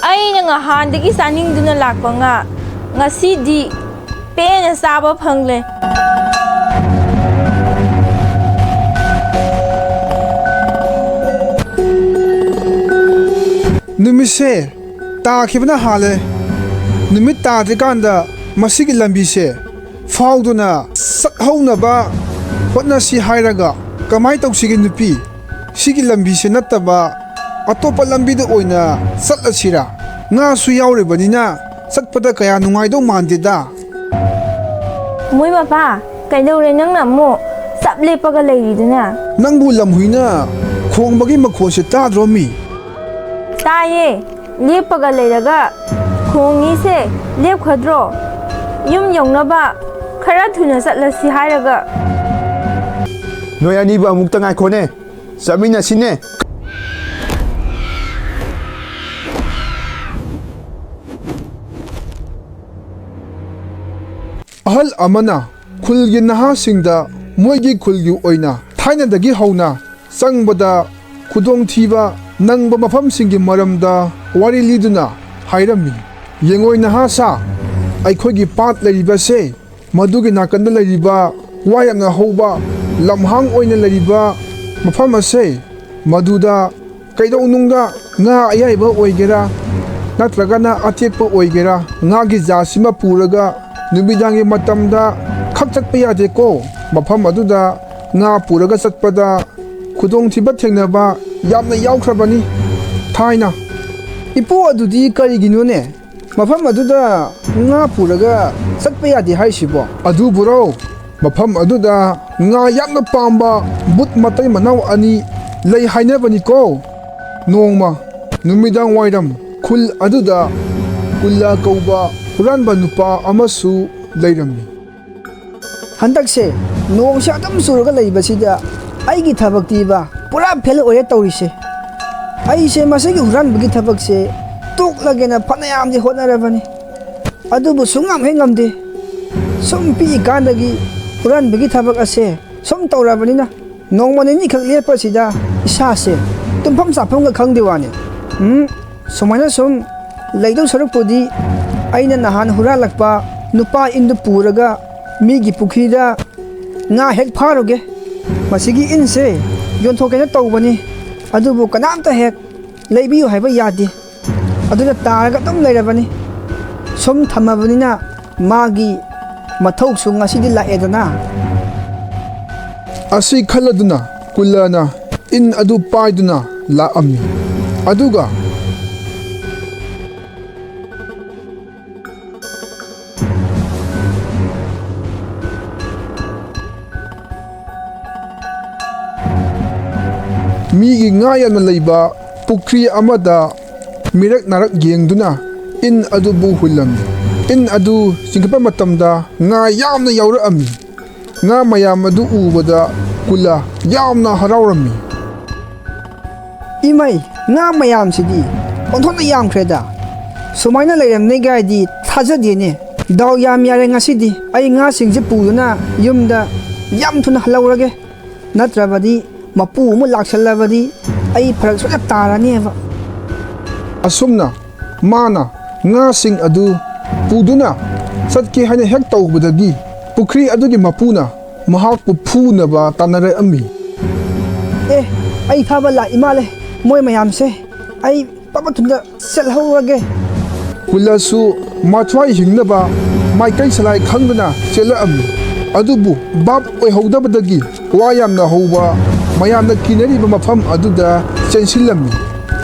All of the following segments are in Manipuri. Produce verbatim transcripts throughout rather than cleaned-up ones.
ꯑꯩꯅ ꯉꯍꯥꯟꯗꯒꯤ ꯆꯥꯅꯤꯡꯗꯨꯅ ꯂꯥꯛꯄ ꯉꯥ, ꯉꯁꯤꯗꯤ ꯄꯦꯟꯅ ꯆꯥꯕ ꯐꯪꯂꯦ꯫ ꯅꯨꯃꯤꯠꯁꯦ ꯇꯥꯈꯤꯕꯅ ꯍꯥꯜꯂꯦ꯫ ꯅꯨꯃꯤꯠ ꯇꯥꯗ꯭ꯔꯤꯀꯥꯟꯗ ꯃꯁꯤꯒꯤ ꯂꯝꯕꯤꯁꯦ ꯐꯥꯎꯗꯨꯅ ꯆꯠꯍꯧꯅꯕ ꯍꯣꯠꯅꯁꯤ ꯍꯥꯏꯔꯒ ꯀꯃꯥꯏ ꯇꯧꯁꯤꯒꯦ ꯅꯨꯄꯤ? ꯁꯤꯒꯤ ꯂꯝꯕꯤꯁꯦ ꯅꯠꯇꯕ ꯑꯇꯣꯞꯄ ꯂꯝꯕꯤꯗ ꯑꯣꯏꯅ ꯆꯠꯂꯁꯤꯔꯥ? ꯉꯥꯁꯨ ꯌꯥꯎꯔꯤꯕꯅꯤꯅ ꯆꯠꯄꯗ ꯀꯌꯥ ꯅꯨꯡꯉꯥꯏꯗꯧ ꯃꯥꯟꯗꯦꯗ꯫ ꯃꯣꯏ ꯃꯄꯥ, ꯀꯩꯗꯧꯔꯦ ꯅꯪꯅ ꯑꯃꯨꯛ ꯆꯞ ꯂꯦꯞꯄꯒ ꯂꯩꯔꯤꯗꯨꯅ? ꯅꯪꯕꯨ ꯂꯝꯍꯨꯏꯅ ꯈꯣꯡꯕꯒꯤ ꯃꯈꯣꯟꯁꯦ ꯇꯥꯗ꯭ꯔꯣ ꯃꯤ? ꯇꯥꯏꯌꯦ, ꯂꯦꯞꯄꯒ ꯂꯩꯔꯒ ꯈꯣꯡꯉꯤꯁꯦ ꯂꯦꯞꯈꯗ꯭ꯔꯣ? ꯌꯨꯝ ꯌꯧꯅꯕ ꯈꯔ ꯊꯨꯅ ꯆꯠꯂꯁꯤ ꯍꯥꯏꯔꯒ꯫ ꯅꯣꯏ ꯑꯅꯤꯕꯨ ꯑꯃꯨꯛꯇ ꯉꯥꯏꯈꯣꯅꯦ, ꯆꯠꯃꯤꯟꯅꯁꯤꯅꯦ꯫ ꯑꯍꯜ ꯑꯃꯅ ꯈꯨꯜꯒꯤ ꯅꯍꯥꯁꯤꯡꯗ ꯃꯣꯏꯒꯤ ꯈꯨꯜꯒꯤ ꯑꯣꯏꯅ ꯊꯥꯏꯅꯗꯒꯤ ꯍꯧꯅ ꯆꯪꯕꯗ ꯈꯨꯗꯣꯡꯊꯤꯕ ꯅꯪꯕ ꯃꯐꯝꯁꯤꯡꯒꯤ ꯃꯔꯝꯗ ꯋꯥꯔꯤ ꯂꯤꯗꯨꯅ ꯍꯥꯏꯔꯝꯃꯤ꯫ ꯌꯦꯡꯉꯣꯏ ꯅꯍꯥ ꯁꯥ, ꯑꯩꯈꯣꯏꯒꯤ ꯄꯥꯠ ꯂꯩꯔꯤꯕꯁꯦ ꯃꯗꯨꯒꯤ ꯅꯥꯀꯟꯗ ꯂꯩꯔꯤꯕ ꯋꯥ ꯌꯥꯝꯅ ꯍꯧꯕ ꯂꯝꯍꯥꯡ ꯑꯣꯏꯅ ꯂꯩꯔꯤꯕ ꯃꯐꯝ ꯑꯁꯦ, ꯃꯗꯨꯗ ꯀꯩꯗꯧꯅꯨꯡꯗ ꯉꯥ ꯑꯌꯥꯏꯕ ꯑꯣꯏꯒꯦꯔꯥ ꯅꯠꯇ꯭ꯔꯒꯅ ꯑꯇꯦꯛꯄ ꯑꯣꯏꯒꯦꯔꯥ, ꯉꯥꯒꯤ ꯖꯥꯠꯁꯤꯃ ꯄꯨꯔꯒ ꯅꯨꯃꯤꯗꯥꯡꯒꯤ ꯃꯇꯝꯗ ꯈꯛ ꯆꯠꯄ ꯌꯥꯗꯦꯀꯣ꯫ ꯃꯐꯝ ꯑꯗꯨꯗ ꯉꯥ ꯄꯨꯔꯒ ꯆꯠꯄꯗ ꯈꯨꯗꯣꯡꯊꯤꯕ ꯊꯦꯡꯅꯕ ꯌꯥꯝꯅ ꯌꯥꯎꯈ꯭ꯔꯕꯅꯤ ꯊꯥꯏꯅ꯫ ꯏꯄꯨ, ꯑꯗꯨꯗꯤ ꯀꯔꯤꯒꯤꯅꯣꯅꯦ ꯃꯐꯝ ꯑꯗꯨꯗ ꯉꯥ ꯄꯨꯔꯒ ꯆꯠꯄ ꯌꯥꯗꯦ ꯍꯥꯏꯁꯤꯕꯣ? ꯑꯗꯨꯕꯨꯔꯣ, ꯃꯐꯝ ꯑꯗꯨꯗ ꯉꯥ ꯌꯥꯝꯅ ꯄꯥꯝꯕ ꯕꯨꯠ ꯃꯇꯩ ꯃꯅꯥꯎ ꯑꯅꯤ ꯂꯩ ꯍꯥꯏꯅꯕꯅꯤꯀꯣ꯫ ꯅꯣꯡꯃ ꯅꯨꯃꯤꯗꯥꯡ ꯋꯥꯏꯔꯝ ꯈꯨꯜ ꯑꯗꯨꯗ ꯀꯨꯜꯂꯥ ꯀꯧꯕ ꯍꯨꯔꯥꯟꯕ ꯅꯨꯄꯥ ꯑꯃꯁꯨ ꯂꯩꯔꯝꯃꯤ꯫ ꯍꯟꯗꯛꯁꯦ ꯅꯣꯡꯁꯦ ꯑꯗꯨꯝ ꯆꯨꯔꯒ ꯂꯩꯕꯁꯤꯗ ꯑꯩꯒꯤ ꯊꯕꯛꯇꯤꯕ ꯄꯨꯔꯥ ꯐꯦꯜ ꯑꯣꯏꯔꯦ ꯇꯧꯔꯤꯁꯦ꯫ ꯑꯩꯁꯦ ꯃꯁꯤꯒꯤ ꯍꯨꯔꯥꯟꯕꯒꯤ ꯊꯕꯛꯁꯦ ꯇꯣꯛꯂꯒꯦꯅ ꯐꯅꯌꯥꯝꯗꯤ ꯍꯣꯠꯅꯔꯕꯅꯤ, ꯑꯗꯨꯕꯨ ꯁꯨꯡꯉꯝ ꯍꯦꯛ ꯉꯝꯗꯦ꯫ ꯁꯨꯝ ꯄꯤꯛꯏꯀꯥꯟꯗꯒꯤ ꯍꯨꯔꯥꯟꯕꯒꯤ ꯊꯕꯛ ꯑꯁꯦ ꯁꯨꯝ ꯇꯧꯔꯕꯅꯤꯅ ꯅꯣꯡꯃ ꯅꯤꯅꯤꯈꯛ ꯂꯦꯞꯄꯁꯤꯗ ꯏꯁꯥꯁꯦ ꯇꯨꯝꯐꯝ ꯆꯥꯐꯝꯒ ꯈꯪꯗꯦ ꯋꯥꯅꯤ꯫ ꯎꯝ, ꯁꯨꯃꯥꯏꯅ ꯁꯨꯝ ꯂꯩꯗꯧ ꯁꯔꯨꯛꯄꯨꯗꯤ ꯑꯩꯅ ꯅꯍꯥꯟ ꯍꯨꯔꯥꯜꯂꯛꯄ ꯅꯨꯄꯥ ꯏꯟꯗꯨ ꯄꯨꯔꯒ ꯃꯤꯒꯤ ꯄꯨꯈ꯭ꯔꯤꯗ ꯉꯥ ꯍꯦꯛ ꯐꯥꯔꯨꯒꯦ꯫ ꯃꯁꯤꯒꯤ ꯏꯟꯁꯦ ꯌꯣꯟꯊꯣꯛꯀꯦꯅ ꯇꯧꯕꯅꯤ, ꯑꯗꯨꯕꯨ ꯀꯅꯥꯝꯇ ꯍꯦꯛ ꯂꯩꯕꯤꯌꯨ ꯍꯥꯏꯕ ꯌꯥꯗꯦ꯫ ꯑꯗꯨꯅ ꯇꯥꯔꯒ ꯑꯗꯨꯝ ꯂꯩꯔꯕꯅꯤ꯫ ꯁꯨꯝ ꯊꯝꯃꯕꯅꯤꯅ ꯃꯥꯒꯤ ꯃꯊꯧꯁꯨ ꯉꯁꯤꯗꯤ ꯂꯥꯛꯑꯦꯗꯅ꯫ ꯑꯁꯤ ꯈꯜꯂꯗꯨꯅ ꯀꯨꯂꯅ ꯏꯟ ꯑꯗꯨ ꯄꯥꯏꯗꯨꯅ ꯂꯥꯛꯑꯝꯃꯤ꯫ ꯑꯗꯨꯒ ꯃꯤꯒꯤ ꯉꯥ ꯌꯥꯝꯅ ꯂꯩꯕ ꯄꯨꯈ꯭ꯔꯤ ꯑꯃꯗ ꯃꯤꯔꯛ ꯅꯥꯔꯛ ꯌꯦꯡꯗꯨꯅ ꯏꯟ ꯑꯗꯨꯕꯨ ꯍꯨꯜꯂꯝꯃꯤ꯫ ꯏꯟ ꯑꯗꯨ ꯆꯤꯡꯈꯠꯄ ꯃꯇꯝꯗ ꯉꯥ ꯌꯥꯝꯅ ꯌꯥꯎꯔꯛꯑꯝꯃꯤ꯫ ꯉꯥ ꯃꯌꯥꯝ ꯑꯗꯨ ꯎꯕꯗ ꯀꯨꯂ ꯌꯥꯝꯅ ꯍꯔꯥꯎꯔꯝꯃꯤ꯫ ꯏꯃꯩ, ꯉꯥ ꯃꯌꯥꯝꯁꯤꯗꯤ ꯑꯣꯟꯊꯣꯛꯅ ꯌꯥꯝꯈ꯭ꯔꯦꯗ꯫ ꯁꯨꯃꯥꯏꯅ ꯂꯩꯔꯝꯅꯤ ꯒꯥꯏꯗꯤ ꯊꯥꯖꯗꯦꯅꯦ꯫ ꯗꯥꯎ ꯌꯥꯝ ꯌꯥꯔꯦ ꯉꯁꯤꯗꯤ꯫ ꯑꯩ ꯉꯥꯁꯤꯡꯁꯦ ꯄꯨꯗꯨꯅ ꯌꯨꯝꯗ ꯌꯥꯝ ꯊꯨꯅ ꯍꯜꯍꯧꯔꯒꯦ꯫ ꯅꯠꯇ꯭ꯔꯕꯗꯤ ꯃꯄꯨ ꯑꯃꯨꯛ ꯂꯥꯛꯁꯜꯂꯕꯗꯤ ꯑꯩ ꯐꯔꯛ ꯁꯣꯏꯗ ꯇꯥꯔꯅꯦꯕ꯫ ꯑꯁꯨꯝꯅ ꯃꯥꯅ ꯉꯥꯁꯤꯡ ꯑꯗꯨ ꯄꯨꯗꯨꯅ ꯆꯠꯀꯦ ꯍꯥꯏꯅ ꯍꯦꯛ ꯇꯧꯕꯗꯒꯤ ꯄꯨꯈ꯭ꯔꯤ ꯑꯗꯨꯒꯤ ꯃꯄꯨꯅ ꯃꯍꯥꯛꯄꯨ ꯐꯨꯅꯕ ꯇꯥꯟꯅꯔꯛꯑꯝꯃꯤ꯫ ꯑꯦ, ꯑꯩ ꯐꯥꯕ ꯂꯥꯛꯏ ꯃꯥꯜꯂꯦ ꯃꯣꯏ ꯃꯌꯥꯝꯁꯦ꯫ ꯑꯩ ꯄꯥꯄ ꯊꯨꯟꯗ ꯆꯠꯍꯧꯔꯒꯦ꯫ ꯀꯨꯂꯁꯨ ꯃꯊ꯭ꯋꯥꯏ ꯍꯤꯡꯅꯕ ꯃꯥꯏꯀꯩ ꯁꯂꯥꯏ ꯈꯪꯗꯅ ꯆꯦꯜꯂꯛꯑꯝꯃꯤ꯫ ꯑꯗꯨꯕꯨ ꯚꯥꯞ ꯑꯣꯏꯍꯧꯗꯕꯗꯒꯤ ꯋꯥ ꯌꯥꯝꯅ ꯍꯧꯕ ꯃꯌꯥꯝꯅ ꯀꯤꯅꯔꯤꯕ ꯃꯐꯝ ꯑꯗꯨꯗ ꯆꯦꯟꯁꯤꯜꯂꯝꯃꯤ꯫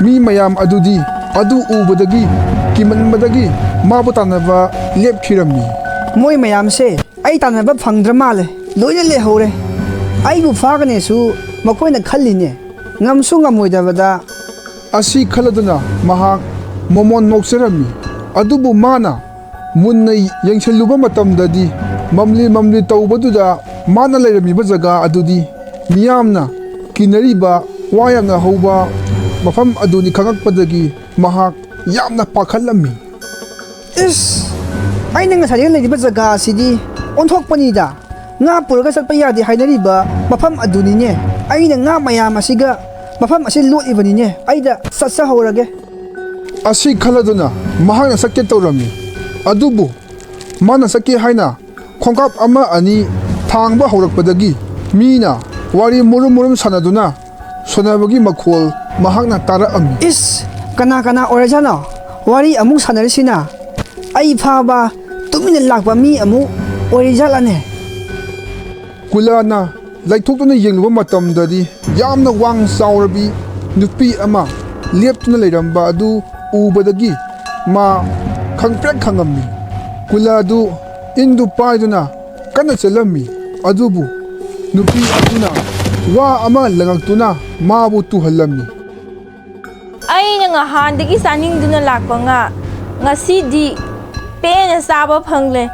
ꯃꯤ ꯃꯌꯥꯝ ꯑꯗꯨꯗꯤ ꯑꯗꯨ ꯎꯕꯗꯒꯤ ꯀꯤꯃꯟꯕꯗꯒꯤ ꯃꯥꯕꯨ ꯇꯥꯟꯅꯕ ꯂꯦꯞꯈꯤꯔꯝꯃꯤ꯫ ꯃꯣꯏ ꯃꯌꯥꯝꯁꯦ ꯑꯩ ꯇꯥꯟꯅꯕ ꯐꯪꯗ꯭ꯔ ꯃꯥꯜꯂꯦ꯫ ꯂꯣꯏꯅ ꯂꯩꯍꯧꯔꯦ꯫ ꯑꯩꯕꯨ ꯐꯥꯒꯅꯦꯁꯨ ꯃꯈꯣꯏꯅ ꯈꯜꯂꯤꯅꯦ꯫ ꯉꯝꯁꯨ ꯉꯝꯃꯣꯏꯗꯕꯗ꯫ ꯑꯁꯤ ꯈꯜꯂꯗꯨꯅ ꯃꯍꯥꯛ ꯃꯣꯃꯣꯟ ꯅꯣꯛꯆꯔꯝꯃꯤ꯫ ꯑꯗꯨꯕꯨ ꯃꯥꯅ ꯃꯨꯟꯅ ꯌꯦꯡꯁꯤꯜꯂꯨꯕ ꯃꯇꯝꯗꯗꯤ ꯃꯝꯂꯤ ꯃꯝꯂꯤ ꯇꯧꯕꯗꯨꯗ ꯃꯥꯅ ꯂꯩꯔꯝꯃꯤꯕ ꯖꯒꯥ ꯑꯗꯨꯗꯤ ꯃꯤꯌꯥꯝꯅ ꯀꯤꯅꯔꯤꯕ ꯋꯥ ꯌꯥꯝꯅ ꯍꯧꯕ ꯃꯐꯝ ꯑꯗꯨꯅꯤ ꯈꯪꯉꯛꯄꯗꯒꯤ ꯃꯍꯥꯛ ꯌꯥꯝꯅ ꯄꯥꯈꯠꯂꯝꯃꯤ꯫ ꯏꯁ! ꯑꯩꯅ ꯉꯁꯥꯏꯗꯒꯤ ꯂꯩꯔꯤꯕ ꯖꯒꯥ ꯑꯁꯤꯗꯤ ꯑꯣꯟꯊꯣꯛꯄꯅꯤꯗ꯫ ꯉꯥ ꯄꯨꯔꯒ ꯆꯠꯄ ꯌꯥꯗꯦ ꯍꯥꯏꯅꯔꯤꯕ ꯃꯐꯝ ꯑꯗꯨꯅꯤꯅꯦ꯫ ꯑꯩꯅ ꯉꯥ ꯃꯌꯥꯝ ꯑꯁꯤꯒ ꯃꯐꯝ ꯑꯁꯤ ꯂꯣꯠꯂꯤꯕꯅꯤꯅꯦ꯫ ꯑꯩꯗ ꯆꯠꯆꯍꯧꯔꯒꯦ꯫ ꯑꯁꯤ ꯈꯜꯂꯗꯨꯅ ꯃꯍꯥꯛꯅ ꯆꯠꯀꯦ ꯇꯧꯔꯝꯃꯤ꯫ ꯑꯗꯨꯕꯨ ꯃꯥꯅ ꯆꯠꯀꯦ ꯍꯥꯏꯅ ꯈꯣꯡꯀꯥꯞ ꯑꯃ ꯑꯅꯤ ꯊꯥꯡꯕ ꯍꯧꯔꯛꯄꯗꯒꯤ ꯃꯤꯅ ꯋꯥꯔꯤ ꯃꯨꯔꯨꯝ ꯃꯨꯔꯨꯝ ꯁꯥꯟꯅꯗꯨꯅ ꯁꯣꯟꯅꯕꯒꯤ ꯃꯈꯣꯜ ꯃꯍꯥꯛꯅ ꯇꯥꯔꯛꯑꯝꯃꯤ꯫ ꯏꯁ, ꯀꯅꯥ ꯀꯅꯥ ꯑꯣꯏꯔꯖꯥꯠꯅꯣ? ꯋꯥꯔꯤ ꯑꯃꯨꯛ ꯁꯥꯟꯅꯔꯤꯁꯤꯅ? ꯑꯩ ꯐꯥꯕ ꯇꯨꯃꯤꯟꯅ ꯂꯥꯛꯄ ꯃꯤ ꯑꯃꯨꯛ ꯑꯣꯏꯔꯤꯖꯥꯠꯂꯅꯦ? ꯀꯨꯂꯥꯅ ꯂꯩꯊꯣꯛꯇꯨꯅ ꯌꯦꯡꯂꯨꯕ ꯃꯇꯝꯗꯗꯤ ꯌꯥꯝꯅ ꯋꯥꯡ ꯆꯥꯎꯔꯕꯤ ꯅꯨꯄꯤ ꯑꯃ ꯂꯦꯞꯇꯨꯅ ꯂꯩꯔꯝꯕ ꯑꯗꯨ ꯎꯕꯗꯒꯤ ꯃꯥ ꯈꯪꯄ꯭ꯔꯦꯛ ꯈꯪꯉꯝꯃꯤ꯫ ꯀꯨꯂꯥꯗꯨ ꯏꯟꯗꯨ ꯄꯥꯏꯗꯨꯅ ꯀꯟꯅ ꯆꯦꯜꯂꯝꯃꯤ꯫ ꯑꯗꯨꯕꯨ ꯅꯨꯄꯤ ꯑꯗꯨꯅ ꯋꯥ ꯑꯃ ꯂꯪꯉꯛꯇꯨꯅ ꯃꯥꯕꯨ ꯇꯨꯍꯜꯂꯝꯃꯤ꯫ ꯑꯩꯅ ꯉꯍꯥꯟꯗꯒꯤ ꯆꯥꯅꯤꯡꯗꯨꯅ ꯂꯥꯛꯄ ꯉꯥ, ꯉꯁꯤꯗꯤ ꯄꯦꯟꯅ ꯆꯥꯕ ꯐꯪꯂꯦ꯫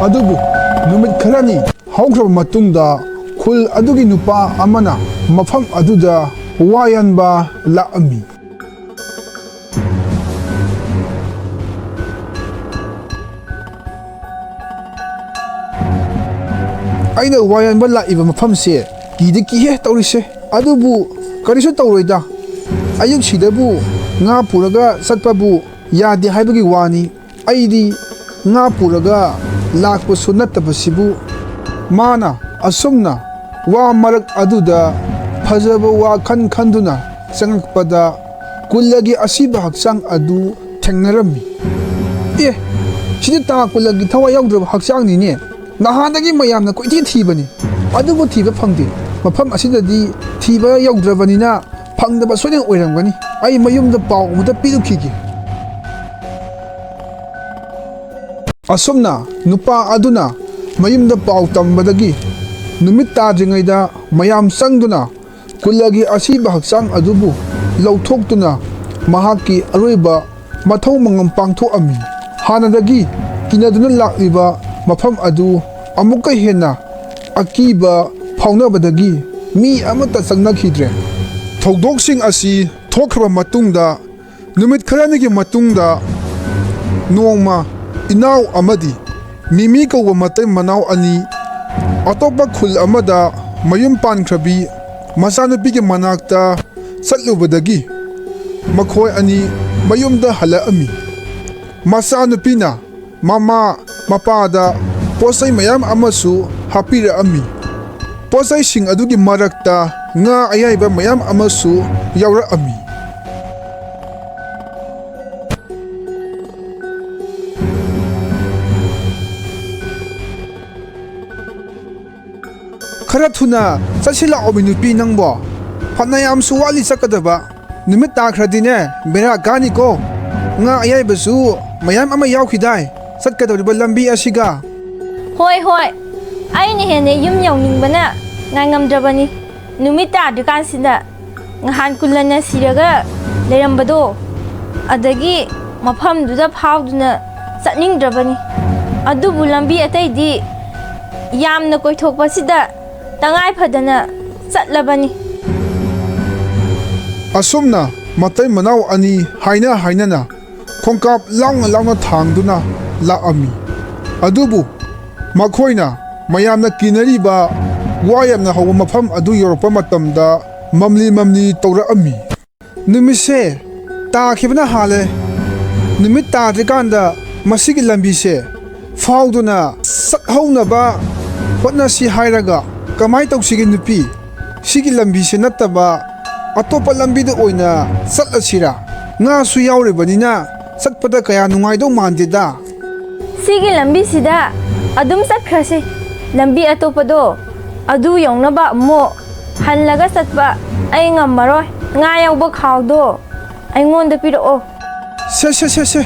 ꯑꯗꯨꯕꯨ ꯅꯨꯃꯤꯠ ꯈꯔꯅꯤ ꯍꯧꯈ꯭ꯔꯕ ꯃꯇꯨꯡꯗ ꯈꯨꯜ ꯑꯗꯨꯒꯤ ꯅꯨꯄꯥ ꯑꯃꯅ ꯃꯐꯝ ꯑꯗꯨꯗ ꯋꯥ ꯌꯥꯟꯕ ꯂꯥꯛꯑꯝꯃꯤ꯫ ꯑꯩꯅ ꯋꯥ ꯌꯥꯟꯕ ꯂꯥꯛꯏꯕ ꯃꯐꯝꯁꯦ ꯀꯤꯗꯤ ꯀꯤꯍꯦ ꯇꯧꯔꯤꯁꯦ꯫ ꯑꯗꯨꯕꯨ ꯀꯔꯤꯁꯨ ꯇꯧꯔꯣꯏꯗ꯫ ꯑꯌꯨꯛꯁꯤꯗꯕꯨ ꯉꯥ ꯄꯨꯔꯒ ꯆꯠꯄꯕꯨ ꯌꯥꯗꯦ ꯍꯥꯏꯕꯒꯤ ꯋꯥꯅꯤ꯫ ꯑꯩꯗꯤ ꯉꯥ ꯄꯨꯔꯒ ꯂꯥꯛꯄꯁꯨ ꯅꯠꯇꯕꯁꯤꯕꯨ꯫ ꯃꯥꯅ ꯑꯁꯨꯝꯅ ꯋꯥ ꯃꯔꯛ ꯑꯗꯨꯗ ꯐꯖꯕ ꯋꯥꯈꯜ ꯈꯟꯗꯨꯅ ꯆꯪꯉꯛꯄꯗ ꯀꯨꯜꯂꯒꯤ ꯑꯁꯤꯕ ꯍꯛꯆꯥꯡ ꯑꯗꯨ ꯊꯦꯡꯅꯔꯝꯃꯤ꯫ ꯑꯦ, ꯁꯤꯗꯤ ꯇꯥ ꯀꯨꯜꯂꯒꯤ ꯊꯋꯥꯏ ꯌꯥꯎꯗ꯭ꯔꯕ ꯍꯛꯆꯥꯡꯅꯤꯅꯦ꯫ ꯅꯍꯥꯟꯗꯒꯤ ꯃꯌꯥꯝꯅ ꯀꯣꯏꯊꯤ ꯊꯤꯕꯅꯤ, ꯑꯗꯨꯕꯨ ꯊꯤꯕ ꯐꯪꯗꯦ꯫ ꯃꯐꯝ ꯑꯁꯤꯗꯗꯤ ꯊꯤꯕ ꯌꯧꯗ꯭ꯔꯕꯅꯤꯅ ꯐꯪꯗꯕ ꯁꯣꯏꯗꯅ ꯑꯣꯏꯔꯝꯒꯅꯤ꯫ ꯑꯩ ꯃꯌꯨꯝꯗ ꯄꯥꯎ ꯑꯃꯨꯛꯇ ꯄꯤꯔꯨꯈꯤꯒꯦ꯫ ꯑꯁꯨꯝꯅ ꯅꯨꯄꯥ ꯑꯗꯨꯅ ꯃꯌꯨꯝꯗ ꯄꯥꯎ ꯇꯝꯕꯗꯒꯤ ꯅꯨꯃꯤꯠ ꯇꯥꯗ꯭ꯔꯤꯉꯩꯗ ꯃꯌꯥꯝ ꯆꯪꯗꯨꯅ ꯀꯨꯜꯂꯒꯤ ꯑꯁꯤꯕ ꯍꯛꯆꯥꯡ ꯑꯗꯨꯕꯨ ꯂꯧꯊꯣꯛꯇꯨꯅ ꯃꯍꯥꯛꯀꯤ ꯑꯔꯣꯏꯕ ꯃꯊꯧ ꯃꯉꯝ ꯄꯥꯡꯊꯣꯛꯑꯝꯃꯤ꯫ ꯍꯥꯟꯅꯗꯒꯤ ꯀꯤꯅꯗꯨꯅ ꯂꯥꯛꯂꯤꯕ ꯃꯐꯝ ꯑꯗꯨ ꯑꯃꯨꯛꯀ ꯍꯦꯟꯅ ꯑꯀꯤꯕ ꯐꯥꯎꯅꯕꯗꯒꯤ ꯃꯤ ꯑꯃꯠꯇ ꯆꯪꯅꯈꯤꯗ꯭ꯔꯦ꯫ ꯊꯧꯗꯣꯛꯁꯤꯡ ꯑꯁꯤ ꯊꯣꯛꯈ꯭ꯔꯕ ꯃꯇꯨꯡꯗ, ꯅꯨꯃꯤꯠ ꯈꯔꯅꯤꯒꯤ ꯃꯇꯨꯡꯗ, ꯅꯣꯡꯃ ꯏꯅꯥꯎ ꯑꯃꯗꯤ ꯃꯤꯃꯤ ꯀꯧꯕ ꯃꯇꯩ ꯃꯅꯥꯎ ꯑꯅꯤ ꯑꯇꯣꯞꯄ ꯈꯨꯜ ꯑꯃꯗ ꯃꯌꯨꯝ ꯄꯥꯟꯈ꯭ꯔꯕꯤ ꯃꯆꯥꯅꯨꯄꯤꯒꯤ ꯃꯅꯥꯛꯇ ꯆꯠꯂꯨꯕꯗꯒꯤ ꯃꯈꯣꯏ ꯑꯅꯤ ꯃꯌꯨꯝꯗ ꯍꯜꯂꯛꯑꯝꯃꯤ꯫ ꯃꯆꯥꯅꯨꯄꯤꯅ ꯃꯃꯥ ꯃꯄꯥꯗ ꯄꯣꯠ ꯆꯩ ꯃꯌꯥꯝ ꯑꯃꯁꯨ ꯍꯥꯞꯄꯤꯔꯛꯑꯝꯃꯤ꯫ ꯄꯣꯠ ꯆꯩꯁꯤꯡ ꯑꯗꯨꯒꯤ ꯃꯔꯛꯇ ꯉꯥ ꯑꯌꯥꯏꯕ ꯃꯌꯥꯝ ꯑꯃꯁꯨ ꯌꯥꯎꯔꯛꯑꯝꯃꯤ꯫ ꯈꯔ ꯊꯨꯅ ꯆꯠꯁꯤ ꯂꯥꯛꯑꯣꯃꯤ ꯅꯨꯄꯤ ꯅꯪꯕꯣ꯫ ꯐꯅꯌꯥꯝꯁꯨ ꯋꯥꯠꯂꯤ ꯆꯠꯀꯗꯕ꯫ ꯅꯨꯃꯤꯠ ꯇꯥꯈ꯭ꯔꯗꯤꯅꯦ ꯕꯦꯔꯥ ꯀꯥꯅꯤꯀꯣ꯫ ꯉꯥ ꯑꯌꯥꯏꯕꯁꯨ ꯃꯌꯥꯝ ꯑꯃ ꯌꯥꯎꯈꯤꯗꯥꯏ ꯆꯠꯀꯗꯧꯔꯤꯕ ꯂꯝꯕꯤ ꯑꯁꯤꯒ꯫ ꯍꯣꯏ, ꯍꯣꯏ꯫ ꯑꯩꯅ ꯍꯦꯟꯅ ꯌꯨꯝ ꯌꯧꯅꯤꯡꯕꯅ ꯉꯥꯏꯉꯝꯗ꯭ꯔꯕꯅꯤ꯫ ꯅꯨꯃꯤꯠ ꯇꯥꯗ꯭ꯔꯤꯀꯥꯟꯁꯤꯗ ꯉꯍꯥꯟ ꯀꯨꯂꯟꯅ ꯁꯤꯔꯒ ꯂꯩꯔꯝꯕꯗꯣ, ꯑꯗꯒꯤ ꯃꯐꯝꯗꯨꯗ ꯐꯥꯎꯗꯨꯅ ꯆꯠꯅꯤꯡꯗ꯭ꯔꯕꯅꯤ꯫ ꯑꯗꯨꯕꯨ ꯂꯝꯕꯤ ꯑꯇꯩꯗꯤ ꯌꯥꯝꯅ ꯀꯣꯏꯊꯣꯛꯄꯁꯤꯗ ꯇꯉꯥꯏ ꯐꯗꯅ ꯆꯠꯂꯕꯅꯤ꯫ ꯑꯁꯨꯝꯅ ꯃꯇꯩ ꯃꯅꯥꯎ ꯑꯅꯤ ꯍꯥꯏꯅ ꯍꯥꯏꯅꯅ ꯈꯣꯡꯀꯥꯞ ꯂꯥꯎꯅ ꯂꯥꯎꯅ ꯊꯥꯡꯗꯨꯅ ꯂꯥꯛꯑꯝꯃꯤ꯫ ꯑꯗꯨꯕꯨ ꯃꯈꯣꯏꯅ ꯃꯌꯥꯝꯅ ꯀꯤꯅꯔꯤꯕ ꯋꯥ ꯌꯥꯝꯅ ꯍꯧꯕ ꯃꯐꯝ ꯑꯗꯨ ꯌꯧꯔꯛꯄ ꯃꯇꯝꯗ ꯃꯝꯂꯤ ꯃꯝꯂꯤ ꯇꯧꯔꯛꯑꯝꯃꯤ꯫ ꯅꯨꯃꯤꯠꯁꯦ ꯇꯥꯈꯤꯕꯅ ꯍꯥꯜꯂꯦ꯫ ꯅꯨꯃꯤꯠ ꯇꯥꯗ꯭ꯔꯤꯀꯥꯟꯗ ꯃꯁꯤꯒꯤ ꯂꯝꯕꯤꯁꯦ ꯐꯥꯎꯗꯨꯅ ꯆꯠꯍꯧꯅꯕ ꯍꯣꯠꯅꯁꯤ ꯍꯥꯏꯔꯒ ꯀꯃꯥꯏ ꯇꯧꯁꯤꯒꯦ ꯅꯨꯄꯤ? ꯁꯤꯒꯤ ꯂꯝꯕꯤꯁꯦ ꯅꯠꯇꯕ ꯑꯇꯣꯞꯄ ꯂꯝꯕꯤꯗ ꯑꯣꯏꯅ ꯆꯠꯂꯁꯤꯔꯥ? ꯉꯥꯁꯨ ꯌꯥꯎꯔꯤꯕꯅꯤꯅ ꯆꯠꯄꯗ ꯀꯌꯥ ꯅꯨꯡꯉꯥꯏꯗꯧ ꯃꯥꯟꯗꯦꯗ꯫ ꯁꯤꯒꯤ ꯂꯝꯕꯤꯁꯤꯗ ꯑꯗꯨꯝ ꯆꯠꯈ꯭ꯔꯁꯤ꯫ ꯂꯝꯕꯤ ꯑꯇꯣꯞꯄꯗꯣ ꯑꯗꯨ ꯌꯧꯅꯕ ꯑꯃꯨꯛ ꯍꯜꯂꯒ ꯆꯠꯄ ꯑꯩ ꯉꯝꯃꯔꯣꯏ꯫ ꯉꯥ ꯌꯥꯎꯕ ꯈꯥꯎꯗꯣ ꯑꯩꯉꯣꯟꯗ ꯄꯤꯔꯛꯑꯣ꯫ ꯁꯦ, ꯁꯦ, ꯁꯦ, ꯁꯦ꯫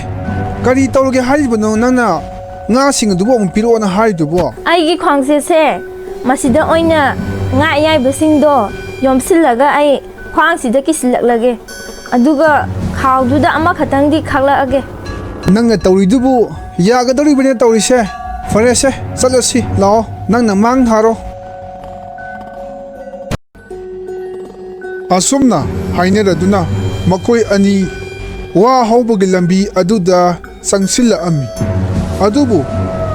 ꯀꯔꯤ ꯇꯧꯔꯒꯦ ꯍꯥꯏꯔꯤꯕꯅꯣ ꯅꯪꯅ? ꯉꯥꯁꯤꯡ ꯑꯗꯨꯕꯨ ꯑꯃꯨꯛ ꯄꯤꯔꯛꯑꯣꯅ ꯍꯥꯏꯔꯤꯗꯨꯕꯣ? ꯑꯩꯒꯤ ꯈ꯭ꯋꯥꯡꯁꯦꯠꯁꯦ ꯃꯁꯤꯗ ꯑꯣꯏꯅ ꯉꯥ ꯑꯌꯥꯏꯕꯁꯤꯡꯗꯣ ꯌꯣꯝꯁꯤꯜꯂꯒ ꯑꯩ ꯈ꯭ꯋꯥꯡꯁꯤꯗ ꯀꯤꯁꯤꯜꯂꯛꯂꯒꯦ꯫ ꯑꯗꯨꯒ ꯈꯥꯎꯗꯨꯗ ꯑꯃꯈꯛꯇꯪꯗꯤ ꯈꯥꯛꯂꯛꯑꯒꯦ꯫ ꯅꯪꯅ ꯇꯧꯔꯤꯗꯨꯕꯨ ꯌꯥꯒꯗꯧꯔꯤꯕꯅꯦ ꯇꯧꯔꯤꯁꯦ? ꯐꯔꯦꯁꯦ, ꯆꯠꯂꯁꯤ ꯂꯥꯛꯑꯣ, ꯅꯪꯅ ꯃꯥꯡ ꯊꯥꯔꯣ꯫ ꯑꯁꯨꯝꯅ ꯍꯥꯏꯅꯔꯗꯨꯅ ꯃꯈꯣꯏ ꯑꯅꯤ ꯋꯥ ꯍꯧꯕꯒꯤ ꯂꯝꯕꯤ ꯑꯗꯨꯗ ꯆꯪꯁꯤꯜꯂꯛꯑꯝꯃꯤ꯫ ꯑꯗꯨꯕꯨ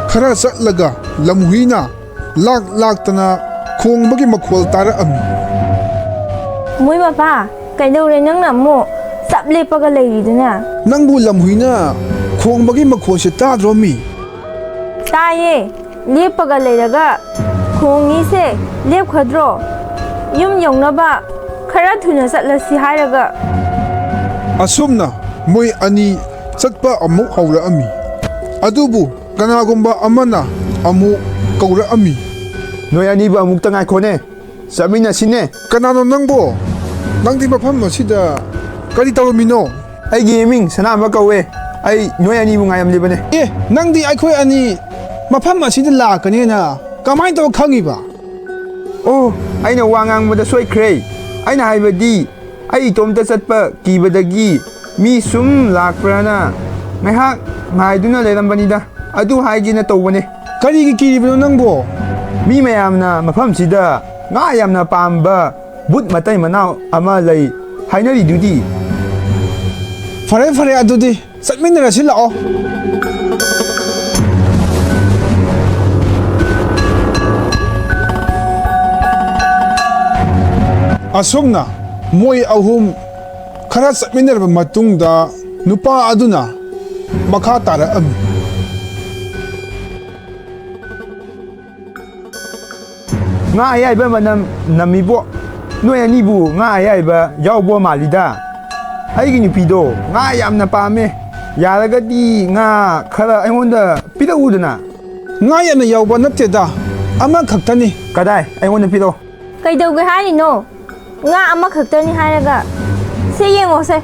ꯈꯔ ꯆꯠꯂꯒ ꯂꯝꯍꯨꯏꯅ ꯂꯥꯛ ꯂꯥꯛꯇꯅ ꯈꯣꯡꯕꯒꯤ ꯃꯈꯣꯜ ꯇꯥꯔꯛꯑꯝꯃꯤ꯫ ꯃꯣꯏ ꯃꯄꯥ, ꯀꯩꯗꯧꯔꯦ ꯅꯪꯅ ꯑꯃꯨꯛ ꯆꯞ ꯂꯦꯞꯄꯒ ꯂꯩꯔꯤꯗꯨꯅ? ꯅꯪꯕꯨ ꯂꯝꯍꯨꯏꯅ ꯈꯣꯡꯕꯒꯤ ꯃꯈꯣꯜꯁꯦ ꯇꯥꯗ꯭ꯔꯣ ꯃꯤ? ꯇꯥꯏꯌꯦ, ꯂꯦꯞꯄꯒ ꯂꯩꯔꯒ ꯈꯣꯡꯉꯤꯁꯦ ꯂꯦꯞꯈꯗ꯭ꯔꯣ? ꯌꯨꯝ ꯌꯧꯅꯕ ꯈꯔ ꯊꯨꯅ ꯆꯠꯂꯁꯤ ꯍꯥꯏꯔꯒ꯫ ꯑꯁꯨꯝꯅ ꯃꯣꯏ ꯑꯅꯤ ꯆꯠꯄ ꯑꯃꯨꯛ ꯍꯧꯔꯛꯑꯝꯃꯤ꯫ ꯑꯗꯨꯕꯨ ꯀꯅꯥꯒꯨꯝꯕ ꯑꯃꯅ ꯑꯃꯨꯛ ꯀꯧꯔꯛꯑꯝꯃꯤ꯫ ꯅꯣꯏ ꯑꯅꯤꯕꯨ ꯑꯃꯨꯛꯇ ꯉꯥꯏꯈꯣꯅꯦ, ꯆꯠꯃꯤꯟꯅꯁꯤꯅꯦ꯫ ꯀꯅꯥꯅꯣ ꯅꯪꯕꯣ? ꯅꯪꯗꯤ ꯃꯐꯝ ꯑꯁꯤꯗ ꯀꯔꯤ ꯇꯧꯔꯝꯃꯤꯅꯣ? ꯑꯩꯒꯤ ꯏꯃꯤꯡ ꯁꯅꯥꯝꯕ ꯀꯧꯋꯦ꯫ ꯑꯩ ꯅꯣꯏ ꯑꯅꯤꯕꯨ ꯉꯥꯏꯔꯝꯂꯤꯕꯅꯦ꯫ ꯑꯦ, ꯅꯪꯗꯤ ꯑꯩꯈꯣꯏ ꯑꯅꯤ ꯃꯐꯝ ꯑꯁꯤꯗ ꯂꯥꯛꯀꯅꯦꯅ ꯀꯃꯥꯏꯅ ꯇꯧꯔ ꯈꯪꯉꯤꯕ? ꯑꯣ, ꯑꯩꯅ ꯋꯥ ꯉꯥꯡꯕꯗ ꯁꯣꯏꯈ꯭ꯔꯦ꯫ ꯑꯩꯅ ꯍꯥꯏꯕꯗꯤ, ꯑꯩ ꯏꯇꯣꯝꯇ ꯆꯠꯄ ꯀꯤꯕꯗꯒꯤ ꯃꯤ ꯁꯨꯝ ꯂꯥꯛꯄ꯭ꯔꯥꯅ ꯉꯥꯏꯍꯥꯛ ꯉꯥꯏꯗꯨꯅ ꯂꯩꯔꯝꯕꯅꯤꯗ꯫ ꯑꯗꯨ ꯍꯥꯏꯒꯦꯅ ꯇꯧꯕꯅꯦ꯫ ꯀꯔꯤꯒꯤ ꯀꯤꯔꯤꯕꯅꯣ ꯅꯪꯕꯣ? ꯃꯤ ꯃꯌꯥꯝꯅ ꯃꯐꯝꯁꯤꯗ ꯉꯥ ꯌꯥꯝꯅ ꯄꯥꯝꯕ ꯕꯨꯠ ꯃꯇꯩ ꯃꯅꯥꯎ ꯑꯃ ꯂꯩ ꯍꯥꯏꯅꯔꯤꯗꯨꯗꯤ꯫ ꯐꯔꯦ, ꯐꯔꯦ, ꯑꯗꯨꯗꯤ ꯆꯠꯃꯤꯟꯅꯔꯁꯤ ꯂꯥꯛꯑꯣ꯫ ꯑꯁꯨꯝꯅ ꯃꯣꯏ ꯑꯍꯨꯝ ꯈꯔ ꯆꯠꯃꯤꯟꯅꯔꯕ ꯃꯇꯨꯡꯗ ꯅꯨꯄꯥ ꯑꯗꯨꯅ ꯃꯈꯥ ꯇꯥꯔꯛꯑꯝꯃꯤ꯫ ꯉꯥ ꯑꯌꯥꯏꯕ ꯃꯅꯝ ꯅꯝꯃꯤꯕꯣ꯫ ꯅꯣꯏ ꯑꯅꯤꯕꯨ ꯉꯥ ꯑꯌꯥꯏꯕ ꯌꯥꯎꯕ ꯃꯥꯜꯂꯤꯗ꯫ ꯑꯩꯒꯤ ꯅꯨꯄꯤꯗꯣ ꯉꯥ ꯌꯥꯝꯅ ꯄꯥꯝꯃꯦ꯫ ꯌꯥꯔꯒꯗꯤ ꯉꯥ ꯈꯔ ꯑꯩꯉꯣꯟꯗ ꯄꯤꯔꯛꯎꯗꯅ꯫ ꯉꯥ ꯌꯥꯝꯅ ꯌꯥꯎꯕ ꯅꯠꯇꯦꯗ, ꯑꯃꯈꯛꯇꯅꯤ꯫ ꯀꯗꯥꯏ? ꯑꯩꯉꯣꯟꯗ ꯄꯤꯔꯛꯑꯣ꯫ ꯀꯩꯗꯧꯒꯦ ꯍꯥꯏꯔꯤꯅꯣ? ꯉꯥ ꯑꯃꯈꯛꯇꯅꯤ ꯍꯥꯏꯔꯒ꯫ ꯁꯦ ꯌꯦꯡꯉꯣꯁꯦ꯫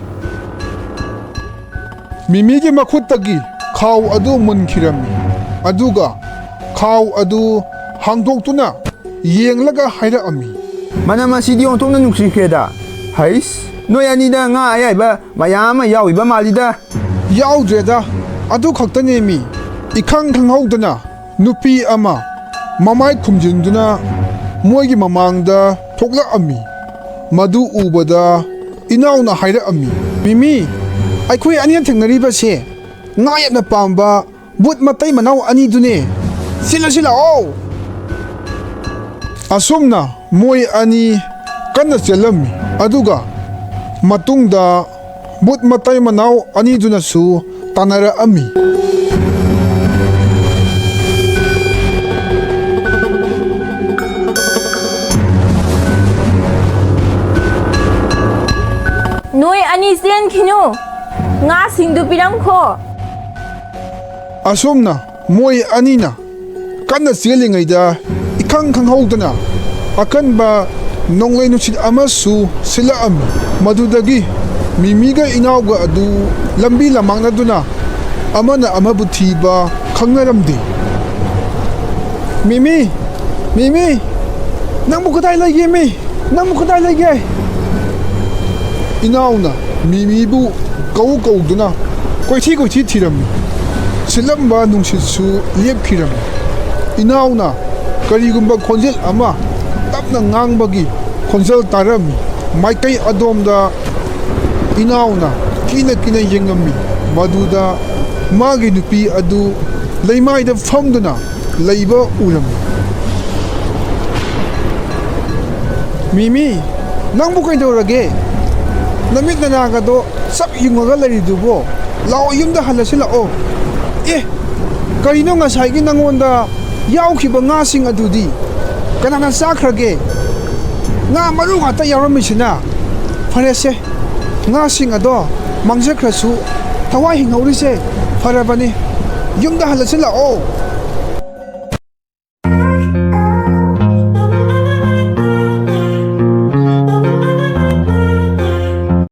ꯃꯤꯃꯤꯒꯤ ꯃꯈꯨꯠꯇꯒꯤ ꯈꯥꯎ ꯑꯗꯨ ꯃꯨꯟꯈꯤꯔꯝꯃꯤ꯫ ꯑꯗꯨꯒ ꯈꯥꯎ ꯑꯗꯨ ꯍꯥꯡꯗꯣꯛꯇꯨꯅ ꯌꯦꯡꯂꯒ ꯍꯥꯏꯔꯛꯑꯝꯃꯤ꯫ "ꯃꯅꯝ ꯑꯁꯤꯗꯤ ꯑꯣꯟꯊꯣꯛꯅ ꯅꯨꯡꯁꯤꯈ꯭ꯔꯦꯗ꯫ ꯍꯩꯁ, ꯅꯣꯏ ꯑꯅꯤꯗ ꯉꯥ ꯑꯌꯥꯏꯕ ꯃꯌꯥꯝ ꯑꯃ ꯌꯥꯎꯔꯤꯕ ꯃꯥꯜꯂꯤꯗ?" "ꯌꯥꯎꯗ꯭ꯔꯦꯗ, ꯑꯗꯨ ꯈꯛꯇꯅꯦꯃꯤ꯫" ꯏꯈꯪ ꯈꯪꯍꯧꯗꯅ ꯅꯨꯄꯤ ꯑꯃ ꯃꯃꯥꯏ ꯈꯨꯝꯖꯤꯟꯗꯨꯅ ꯃꯣꯏꯒꯤ ꯃꯃꯥꯡꯗ ꯊꯣꯛꯂꯛꯑꯝꯃꯤ꯫ ꯃꯗꯨ ꯎꯕꯗ ꯏꯅꯥꯎꯅ ꯍꯥꯏꯔꯛꯑꯝꯃꯤ, "ꯃꯤꯃꯤ, ꯑꯩꯈꯣꯏ ꯑꯅꯤꯅ ꯊꯦꯡꯅꯔꯤꯕꯁꯦ ꯉꯥ ꯌꯥꯝꯅ ꯄꯥꯝꯕ ꯕꯨꯠ ꯃꯇꯩ ꯃꯅꯥꯎ ꯑꯅꯤꯗꯨꯅꯦ꯫ ꯆꯦꯜꯂꯁꯤ ꯂꯥꯛꯑꯣ!" ꯑꯁꯨꯝꯅ ꯃꯣꯏ ꯑꯅꯤ ꯀꯟꯅ ꯆꯦꯜꯂꯝꯃꯤ꯫ ꯑꯗꯨꯒ ꯃꯇꯨꯡꯗ ꯕꯨꯠ ꯃꯇꯩ ꯃꯅꯥꯎ ꯑꯅꯤꯗꯨꯅꯁꯨ ꯇꯥꯟꯅꯔꯛꯑꯝꯃꯤ꯫ "ꯅꯣꯏ ꯑꯅꯤ ꯆꯦꯟꯈꯤꯅꯨ, ꯉꯥꯁꯤꯡꯗꯨ ꯄꯤꯔꯝꯈꯣ!" ꯑꯁꯨꯝꯅ ꯃꯣꯏ ꯑꯅꯤꯅ ꯀꯟꯅ ꯆꯦꯜꯂꯤꯉꯩꯗ ꯏꯈꯪ ꯈꯪꯍꯧꯗꯅ ꯑꯀꯟꯕ ꯅꯣꯡꯂꯩ ꯅꯨꯡꯁꯤꯠ ꯑꯃꯁꯨ ꯁꯤꯜꯂꯛꯑꯝꯃꯤ꯫ ꯃꯗꯨꯗꯒꯤ ꯃꯤꯃꯤꯒ ꯏꯅꯥꯎꯒ ꯑꯗꯨ ꯂꯝꯕꯤ ꯂꯝꯃꯥꯡꯅꯗꯨꯅ ꯑꯃꯅ ꯑꯃꯕꯨ ꯊꯤꯕ ꯈꯪꯅꯔꯝꯗꯦ꯫ "ꯃꯤꯃꯤ, ꯃꯤꯃꯤ, ꯅꯪꯕꯨ ꯀꯗꯥꯏ ꯂꯩꯒꯦ ꯃꯤ? ꯅꯪꯕꯨ ꯀꯗꯥꯏ ꯂꯩꯒꯦ?" ꯏꯅꯥꯎꯅ ꯃꯤꯃꯤꯕꯨ ꯀꯧ ꯀꯧꯗꯨꯅ ꯀꯣꯏꯊꯤ ꯀꯣꯏꯊꯤ ꯊꯤꯔꯝꯃꯤ꯫ ꯁꯤꯠꯂꯝꯕ ꯅꯨꯡꯁꯤꯠꯁꯨ ꯂꯦꯞꯈꯤꯔꯝꯃꯤ꯫ ꯏꯅꯥꯎꯅ ꯀꯔꯤꯒꯨꯝꯕ ꯈꯣꯟꯖꯦꯜ ꯑꯃ ꯇꯞꯅ ꯉꯥꯡꯕꯒꯤ ꯈꯣꯟꯖꯦꯜ ꯇꯥꯔꯝꯃꯤ꯫ ꯃꯥꯏꯀꯩ ꯑꯗꯣꯝꯗ ꯏꯅꯥꯎꯅ ꯀꯤꯅ ꯀꯤꯅ ꯌꯦꯡꯉꯝꯃꯤ꯫ ꯃꯗꯨꯗ ꯃꯥꯒꯤ ꯅꯨꯄꯤ ꯑꯗꯨ ꯂꯩꯃꯥꯏꯗ ꯐꯝꯗꯨꯅ ꯂꯩꯕ ꯎꯔꯝꯃꯤ꯫ "ꯃꯤꯃꯤ, ꯅꯪꯕꯨ ꯀꯩꯗꯧꯔꯒꯦ? ꯅꯃꯤꯠ ꯅꯅꯥꯒꯗꯣ ꯆꯞ ꯌꯨꯡꯉꯒ ꯂꯩꯔꯤꯗꯨꯕꯣ? ꯂꯥꯛꯑꯣ, ꯌꯨꯝꯗ ꯍꯜꯂꯁꯤ ꯂꯥꯛꯑꯣ꯫" "ꯑꯦ, ꯀꯔꯤꯅꯣ ꯉꯁꯥꯏꯒꯤ ꯅꯉꯣꯟꯗ ꯌꯥꯎꯈꯤꯕ ꯉꯥꯁꯤꯡ ꯑꯗꯨꯗꯤ? ꯀꯅꯥꯅ ꯆꯥꯈ꯭ꯔꯒꯦ? ꯉꯥ ꯃꯔꯨ ꯉꯥꯛꯇ ꯌꯥꯎꯔꯝꯃꯤꯁꯤꯅ?" "ꯐꯔꯦꯁꯦ, ꯉꯥꯁꯤꯡ ꯑꯗꯣ ꯃꯥꯡꯖꯈ꯭ꯔꯁꯨ ꯊꯋꯥꯏ ꯍꯤꯡꯍꯧꯔꯤꯁꯦ ꯐꯔꯕꯅꯤ꯫ ꯌꯨꯝꯗ ꯍꯜꯂꯁꯤ ꯂꯥꯛꯑꯣ꯫"